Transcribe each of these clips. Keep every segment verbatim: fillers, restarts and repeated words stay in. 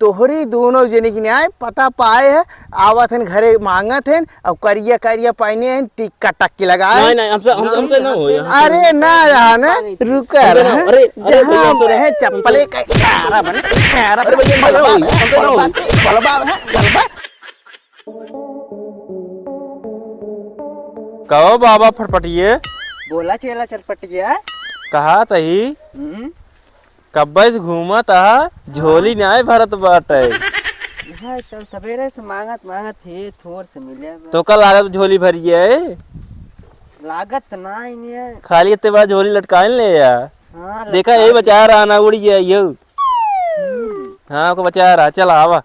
तोहरी दोनों जने की न्याय पता पाए है, आवत हन घरे मांगत हन, अउ करिया करिया पहिने हन, टिक्का टक्की लगाए। नहीं, नहीं, हमसे, हम, हमसे ना होई। अरे ना जाने, रुका हमसे ना रहा। होई। अरे, अरे, भैया, जहाँ हमसे ना रहे, होई। चप्पले का इशारा बने, इशारा अरे, भैया, हमसे ना होई। बलबा, बलबा, बलबा। कहो बाबा फटफटिये। बोला चेला चटपटिया। कहा तही? हम्म। कब्बे से घूमत आ, झोली हाँ। नाय भरत बाटे। भाई, तब सवेरे से मांगत, मांगत हे, थोर से मिले बा। तो का लागत झोली भरिये? लागत त ना ही नहीं है। खाली इतने बड़ा झोली लटकाए ले या। हाँ, देखा, लटका यही दे। बचा रहा ना, उड़ गया यो। हम्म। हाँ, ओके बचा रहा। चला, आवा।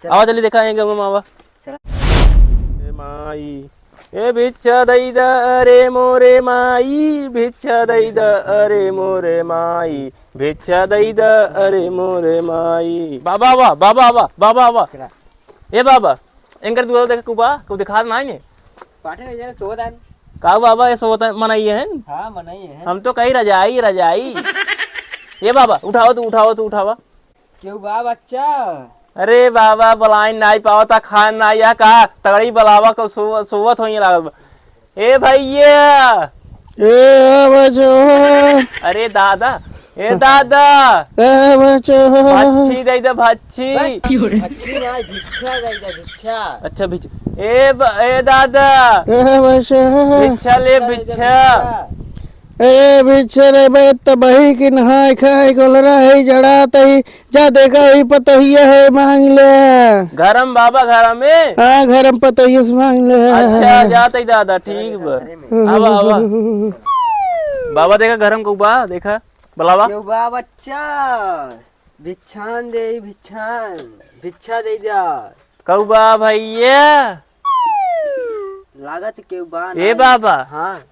चला। आवा, चली देखा, ये गंगा मावा। चला। ए माई, ए भिक्षा दई द, अरे मोरे माई, भिक्षा दई द, अरे मोरे माई, भिक्षा दई द, अरे मोरे माई। बाबा आवा, बाबा आवा, बाबा आवा। चला। ए बाबा, एंकर दुआरो देख कुबा, को दिखा ना है। पाठे नहीं जाने, सोवत आन। का बाबा, ये सोवत मनई है? हाँ, मनई है। हम तो कही रजाई, रजाई। ए बाबा, उठावा तू, उठावा तू, उठावा। केहू बा बच्चा? अरे बाबा, बुलाइन नाई पावता, खान नाई या का? तगड़ी बुलावा, को सो-, सोवत होइए लागल बा। ए भैया। ए बचो। अरे दादा, ए दादा। ए बचो। भच्छी दे दे, भच्छी। भच्छी ना, भिक्षा दे दे, भिक्षा। अच्छा, भिक्षा। ए ब-, ए दादा। ए बचो। भिक्षा ले, भिक्षा। ए भिक्षा रे बे, तबही की नहाए खाए गोलरा है, जड़ा तही जा देखा, ई पतोहिया है, मांग ले। घरम बाबा, घरम में? हाँ, घरम पतोहिया से मांग ले। अच्छा, जात ही दादा, ठीक बा। आवा, आवा। बाबा, देखा, घरम कउ बा, देखा, बुलावा। केहू बा बच्चा, भिक्षान दे, भिक्षान, भिक्षा दे जा। कउ बा भैया? लागत केहू बा ए ना। बाबा। हाँ।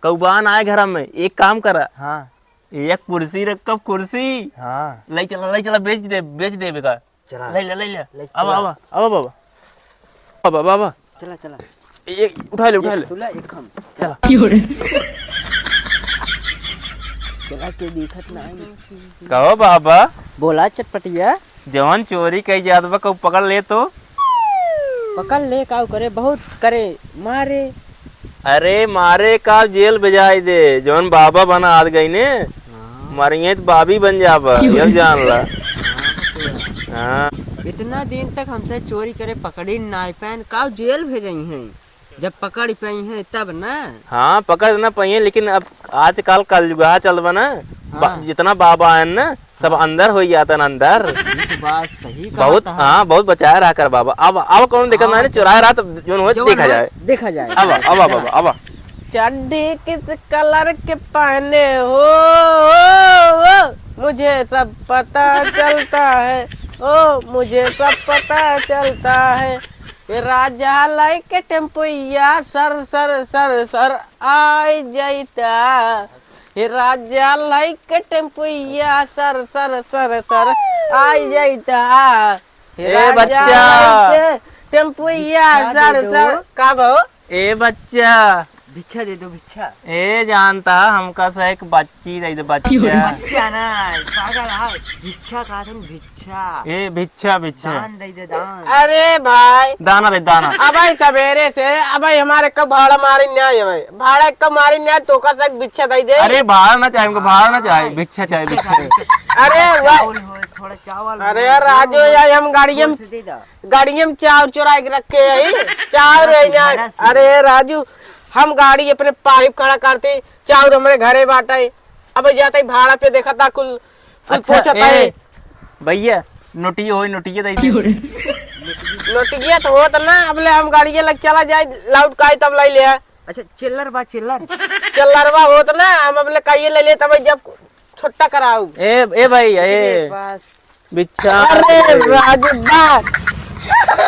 कउ बा ना आए घरम में, एक काम करा। हाँ। एक कुर्सी रखब, कुर्सी। हाँ। ले चला, ले चला, बेच दे, बेच देबे का। चला। ले ले, ले ले। ले आवा, चला। आवा, आवा बाबा। आवा, बाबा। चला, चला। ये उठा ले, उठा एक ले। तुला, एक हम। चला। चला, केहू दिखत ना है। कहो बाबा। बोला चटपटिया। जवन चोरी कई जात बा, कहू पकड़ ले तो। पकड़ ले, काऊ करे, बहुत करे, मारे। अरे मारे का, जेल भेजाई दे, जवन बाबा बना आद गई ने, हाँ। मारिये तो बाबी बन जाबा, क्यों? ये जान ला। हाँ, तो है। हाँ। इतना दिन तक हमसे चोरी करे पकड़ी नाई पाएन, काऊ जेल भेजई हैं? जब पकड़ पइहैं तब ना। हाँ, पकड़ ना पइहैं, लेकिन अब आजकल कलयुगा चल बा ना, बा-, हाँ। जितना बाबा आएन ना, सब हाँ। अंदर होइ जातन, अंदर। ई तो बात सही बहुत, कहत है। हाँ, बहुत बचाए रहा कर बाबा। अब, अब कौन देखत हाँ, ना, चोराए रहा तो जोन होइ जवन देखा होइ, जाए। देखा जाए। अब, अब, अब, चला। अब, अब। चड्ढी किस कलर के पहने हो, हो, हो, मुझे सब पता चलता है, ओ, मुझे सब पता चलता है। ए राजा लइके टेम्पुइया सर सर सर सर आइ जइता। ए राजा लइके टेम्पुइया सर सर सर सर आइ जइता। ए ए राजा बच्चा। लइके टेम्पुइया भिक्षा दे सर दो। सर का भो? ए बच्चा। भिक्षा दे दो, भिक्षा। ए जानता, हमका से एक बच्ची दे दे, बच्चा। बच्चा ना, पागल है। भिक्षा कहा था, भिक्षा। ए, भिक्षा, भिक्षा। दान दे दे, दान। अरे भाई। दाना दे, दाना। अबे सवेरे से, अबे हमारे को भाड़ा मारी न्याय है भाई। भाड़ा को मारी न्याय, तो का से भिक्षा दे दे। अरे भाड़ा ना चाहे, हमको भाड़ा ना चाहे, भिक्षा चाहे, भिक्षा। अरे वाह। चावल हो, थोड़ा चावल अरे हो, राजू, गेहूं हो, यार हम गाड़ियम से दे दो। गाड़ियम चाउर चोराइ के रखे हई, चाउर है ना। अरे राजू, हम गाड़ी अपने पाइप खड़ा करते, चाउर हमरे घरे बाटे। अब जाते भाड़ा पे देखता कुल, कुल अच्छा, पूछता है। भैया, नोटिया होई, नोटिया दे दे। नोटिया तो होत ना, अबले हम गाड़िया लग चला जाए, लौट के आई तब लाई ले। अच्छा, चिल्लर बा, चिल्लर। चिल्लरवा होत ना, हम अबले कहिए ले ले, तब जब छुट्टा कराऊ। ए, ए भाई, ए। बिच्छा। अरे राजू बा,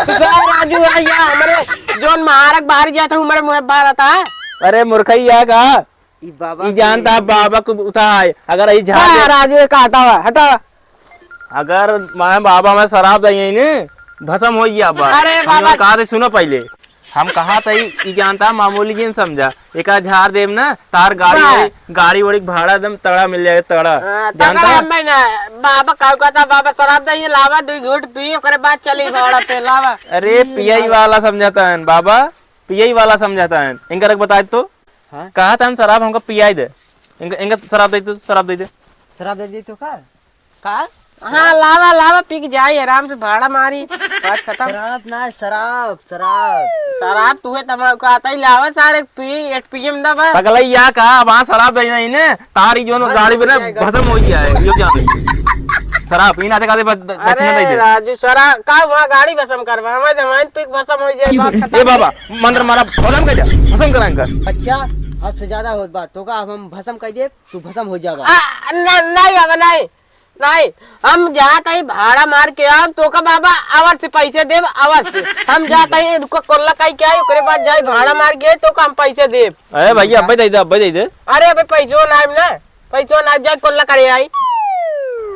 तू साला राजू है या हमरे जोन महारक बाहर गया था, हमरे मुँह बाहर आता है। अरे मूर्खई या का? ई बाबा ई के जानता है बाबा को उठा है, अगर ई झाड़ बा दे राजू, ये का हटावा, हटावा। अगर मैं बाबा में शराब दई ने, भसम हो गया बा। अरे हम बाबा। कहा थे, सुनो पहले। हम कहा त ई, ई जानता मामूली जिन समझा, एका झार देब ना, तार गाड़ी वाह। वाड़ी, गाड़ी वाड़ी के भाड़ा एकदम तगड़ा मिल जाए, तगड़ा। हाँ, जानता तगड़ा है? हम ना, बाबा का कहता, "बाबा शराब दे, ये लावा, दो घूंट पी, ओकरे बाद चली भाड़ा पे, लावा।" अरे, पियई वाला समझता है बाबा, पियई वाला समझता है। इनका रख बता तो। हाँ? कहा था हम शराब हमका पियाई दे। इनका, इनका शराब दे तू, शराब दे दे। शराब दे दी तो का? का? हाँ, लावा, लावा, पी के जाई, आराम से भाड़ा मारी, बात खत्म। शराब ना, शराब, शराब। शराब तू है तमाकू आता ही लावा, सारे पी, एट पी एम दा बस। पगलैया का, वहाँ शराब दे नहीं ने, तारी जोन हाँ, गाड़ी पे ना जाएगा। भसम हो गया है, यो क्या नहीं? शराब, इन आते खाते ब-, द-, दक्षिणा दे अरे दे। राजू, शराब का वहाँ गाड़ी भसम करवा, हमारे जमाइन पी के भसम हो जाए, बात खत्म। ए बाबा, मंत्र मारा, भसम कर जा, भसम करा इनका। अच्छा, हद से ज्यादा होत बात, तो का अब हम भसम कर दे, तू भसम हो जावा। आ, न-, नहीं बाबा, नहीं। नहीं, हम जात हई भाड़ा मार के आब, तोका बाबा अवश्य पैसे देब, अवश्य। हम जात हई, रुको, कोल्ला काई के आई, ओकरे बाद जाई भाड़ा मार के, तोका हम पैसे देब। अरे भैया, अब्बे दे दे, अब्बे दे दे। अरे अबे पैसो ना आइब ना, पैसो ना आइब, जाई कोल्ला करे आई।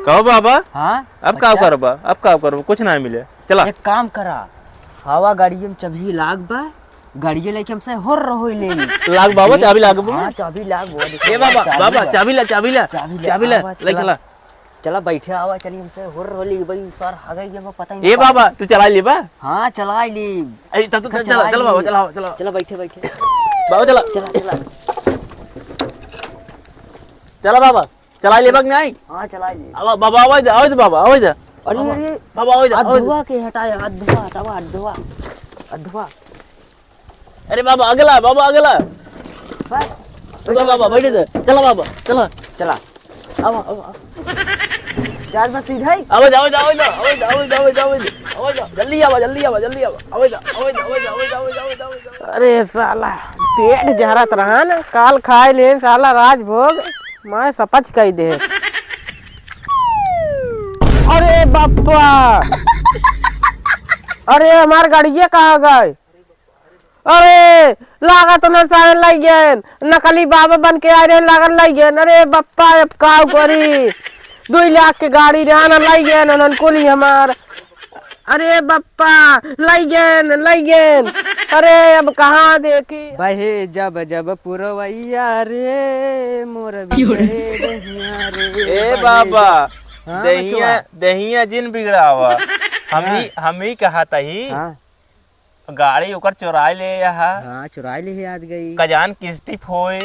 कहो बाबा, हाँ? अब का अच्छा। करबा? अब का करबा? कुछ ना मिले। चला। एक काम करा, हवा गाड़िये में चाबी लाग बा, गाड़िये लेके हमसे होर रहो ले। लाग बाबा, चाबी लाग बा। हाँ, चाबी लाग बा, देखो, ए बाबा, चाबी बाबा, बा। चाबी ला, चाबी ला, चाबी ले, चाबी ला, आवा, ले चला। चला। चला, बैठे आवा, चली हमसे होर रोली भाई, सर, आ गई, ये पता ही ए नहीं बाबा, चला। तू चला ले बा। हाँ, चला ले। ए, तब तू चला, चला, चला बाबा, ले। चला, चला। चला, बैठे, बैठे। बाबा, चला। चला, चला। चला बाबा, चला ले बा कि नहीं? हाँ, चला ले। अब बाबा, आवाज दे, आवाज दे बाबा, आवाज दे। अरे, बाबा, अरे, बाबा, आवाज दे, हाथ आवाज दे। धोआ के हटाए, हाथ धोआ, हटावा, हाथ धोआ, हाथ धोआ। अरे बाबा, अगला, बाबा, अगला। बस। चला बाबा, बैठे दे। चला बाबा, चला। चला। आवा, आवा, आवा। चार बस सीधा ही। आवा, आवा, आवा, आवा, आवा, आवा, आवा, आवा। जल्दी आवा, जल्दी आवा, जल्दी आवा। आवा, आवा, आवा, आवा, आवा, आवा, आवा। अरे साला, पेट झरत रहा ना, काल खाए लेन साला राजभोग, मारे सपच कई दे। अरे बप्पा, अरे हमार गड़िया कहाँ गए? अरे, लागत उन्हन सारे लइ गएन। नकली बाबा बन के आए रहेन, लागत लइ गएन। अरे बप्पा, अब काउ करी? दुई लाख के गाड़ी रहन, लइ गएन उन्हन कुली हमार। अरे बप्पा, लइ गएन, लइ गएन। अरे, अब कहाँ देखी? बहे जब जब पुरवैया रे, मोर बिगड़े दहिया रे, ए बहे बाबा, जब हाँ, दहिया, बचवा। दहिया जिन बिगड़ावा। हम हाँ। ही, हम ही कहा तही। हाँ। गाड़ी ओकर चुराए ले यहाँ। हाँ, चुराए ले याद गई। कजान किस्ती फोए।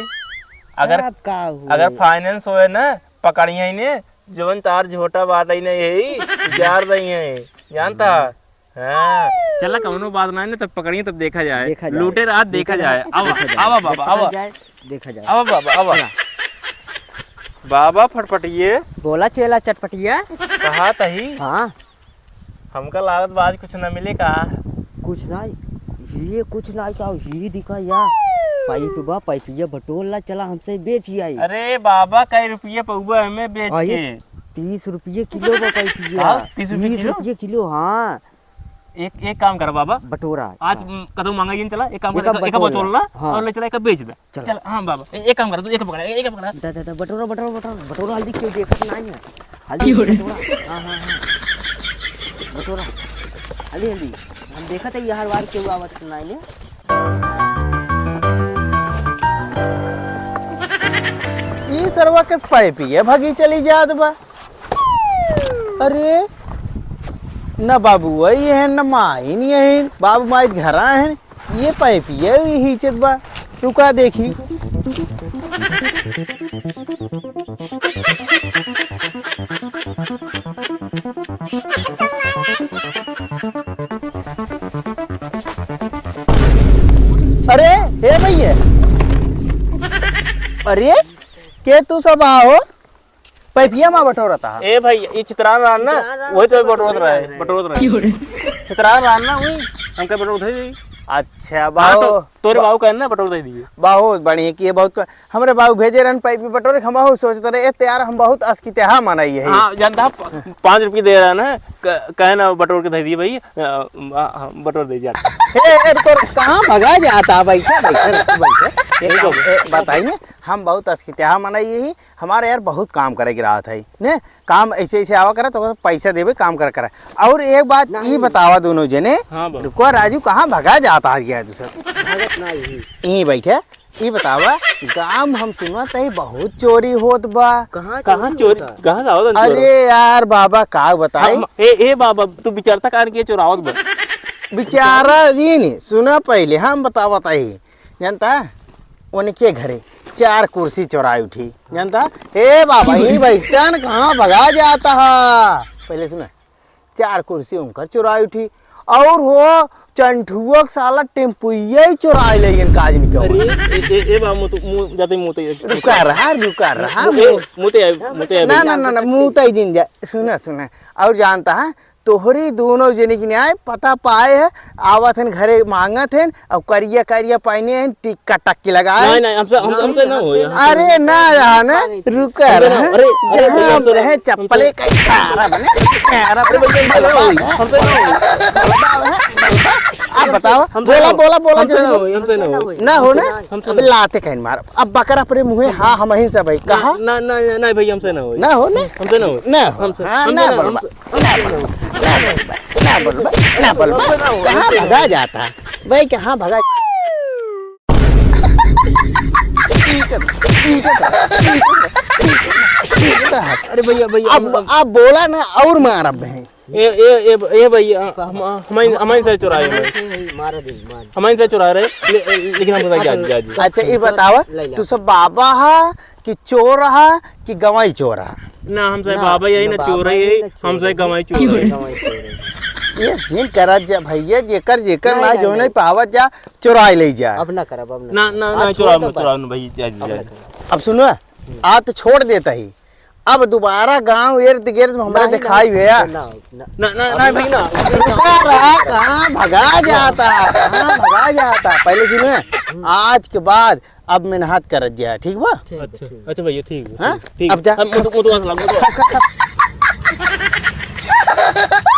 अगर, अब का हुए? अगर finance होए ना, पकड़िया ही ने, जवन तार झोटा बाटे ने यही, उजार रही है, जानता? हाँ। हाँ। चला, कौनो बात ना है, तब पकड़िए, तब देखा जाए। देखा जाए। लूटे रात देखा देखा जाए। जाए। आवा, देखा जाए। आवा बाबा, पकड़ा आवा। जाए, देखा जाए। आवा बाबा, आवा। चला। बाबा फटफटिए। बोला चेला चटपटिया। कहा तही? हाँ। हमका लागत बा आज कुछ ना मिले का? कुछ ना, ये कुछ ना का, ये दिखा या। पाइप बा, पाइपिया बटोर ला, चला हमसे बेच ही आई। अरे बाबा, कई रुपये पउबा हमें बेच आई, के? तीस रुपये किलो बा पाइपिया। का? तीस रुपये तीस किलो? रुपये किलो, हाँ। एक, एक काम कर बाबा। बटोरा। आज, हाँ। उम, कदम मांगा जिन चला, एक काम कर, एक एक, एक बटोर बटोर ला। ला, हाँ। और ले चला, एक बेच दे। चला। चल, हाँ बाबा, ए-, एक काम करा, तू एक पकड़ा, ए-, एक पकड़ा। दा, दा, दा, बटोरा, बटोरा, बटोरा, बटोरा, हल्दी क्यों देखत नाही है? हल्दी क्यों रे? बटोरा। हाँ, हाँ, हाँ। बटोरा। हल्दी, हल्दी। हम देखत है, ये हर बार क्यों आवत नाही है? ई सरवा के पाइपिया भगी चली जात बा। अरे, न बाबू आई है, न माई नहीं है, बाबू माई घरा है। ये पाइप ये ही हिचत बा, रुका देखी। अरे, हे भैया, अरे, के तू सब आओ? पैपिया मा बटोरत हा? ए भाई, ई चितरान रहन ना, चितरान रहन वही तो से बटोरत बटोरत रहे, रहे। बटोरत रहे। क्यों रे? चितरान रहन ना, वही हमके बटोरत है जी। अच्छा, हाँ, तो बाबू। तोरे बा- बाबू कहन ना बटोर दे दिए। बहुत बढ़िया किए, बहुत क-, हमरे बाबू भेजे रहन पाइप बटोरे, हम बहुत सोचते रहे, ए, ते यार हम बहुत अस्कित्याह मनाई है। हाँ, जानता है, प-, पाँच रुपये दे रहा ना, क-, कहे ना बटोर के दे दिए भाई, अ, अ, अ, बटोर दे जा। ए, ए, तो कहाँ भगा जाता है भाई, क्या भाई, क्या भाई, क्या? ये यही काम, तो। ए, बताइए, हम बहुत अस्कित्याह मनाई है, हमारे यार बहुत काम करे के रहत है, ने? काम ऐसे ऐसे आवा करे तो पैसा देबे, काम कर करे। और एक बात नहीं। ई बतावा दोनों जने, हाँ बाबू। रुको राजू, कहाँ भगा जाता है गया दूसर? भगत ना यही। यहीं बैठे, ई बतावा, गाँव में हम सुनत है बहुत चोरी होत बा। कहाँ कहाँ चोरी चोरी, होता? कहाँ से आवत चोर? अरे यार बाबा, का बताई? हम, ए, ए बाबा, तू विचारता कान के चोरावत बा? विचारा जी नहीं, सुना पहले, हम बतावत है। जानता, उनके घरे चार कुर्सी चोराई उठी। जानता, ए बाबा, यहीं बैठन, कहाँ भगा जाता है? पहले सुना, चार कुर्सी उनकर चोराई उठी। और हो, चंठुआ के साला टेम्पुइया ही चोराई ले, इनका आज निकल। अरे, ए, ए, ए बाबा, मुँह तो, मुँह जाते मुँह तो, रुका रहा, रुका रहा, मुँह, मुँह। मुँह तो आए, मुँह तो आए ना, भाई। ना, ना, ना, मुँह तो ही जिन जा। सुना, सुना। और जानता है, तोहरी दोनों जने की न्याय पता पाए है, आवत हन घरे मांगत हन, और करिया करिया पहने हन, टिक्का टक्की लगाए। नहीं, नहीं, हमसे, हम, हमसे ना होई। अरे ना रहा ना, रुका हमसे ना रहा। होई। अरे, अरे, भैया, जहाँ हमसे ना है होई। चप्पले का इशारा बने, इशारा अरे, भैया, हमसे ना होई। हमसे ना होई। आप बताओ, हमसे बोला, ना होई। बोला, बोला, हमसे ना जल्दी। होई, हमसे ना होई। ना हो ना? हमसे अब ना होई। लाते कहीं मार। अब बकर अपने मुँहे, हाँ, हम ही सब है। कहा? ना, ना, ना, ना, भैया, हमसे ना होई। ना हो ना? हमसे ना होई। ना हो। हमसे, हाँ, हमसे ना ना, बोल, हमसे, ना बोल, ना बोल, ना बोल, ना बोल। कहाँ भगा जाता? भाई, कहाँ भगा? अरे भैया, भैया, अब, हम, हम अब बोला ना और मारब है। ए, ए, ए, ए भैया, हम, हम, हमारे, हमारे से चुराए हैं। मारा दे, मार। हमारे से चुरा रहे, ले-, लेकिन हमको जा, जा, जा। अच्छा, ये बतावा, ले जा। तू सब बाबा हा कि चोर हा कि गंवाई चोर हा? ना, हमसे ना, बाबा यही ना, ना चोर बाबा है, यही ना चोर हमसे है। गंवाई चोर है। गंवाई चोर है। ये सीन करत जा भैया, जेकर, जेकर नहीं, ना नहीं, जो नहीं। नहीं पावत जा, चुराई ले जा। अब ना करब, अब ना ना, करब। ना, ना, आज ना, छोड़ चुराव दो ना, बस। चुराव ना भाई, जा, अब जा, ना जा। करब। अब सुनो, हम्म। आज तो छोड़ देता ही, अब दोबारा गांव इर्द गिर्द में हमरा नहीं, दिखाई नहीं, भैया। ना, ना। ना, ना, ना, भाई, ना। रुका रहा, कहाँ भगा जाता, कहाँ भगा जाता? पहले सुनो, हम्म। आज के बाद अब मेहनत करत जा, ठीक बा? ठीक बा, अच्छा, ठीक बा। अच्छा भैया, ठीक बा, हाँ? ठीक, ठीक। अब जा। अब मुँह तो, मुँह तो वास लाग, मुँह तो वास। खस, खस, खस।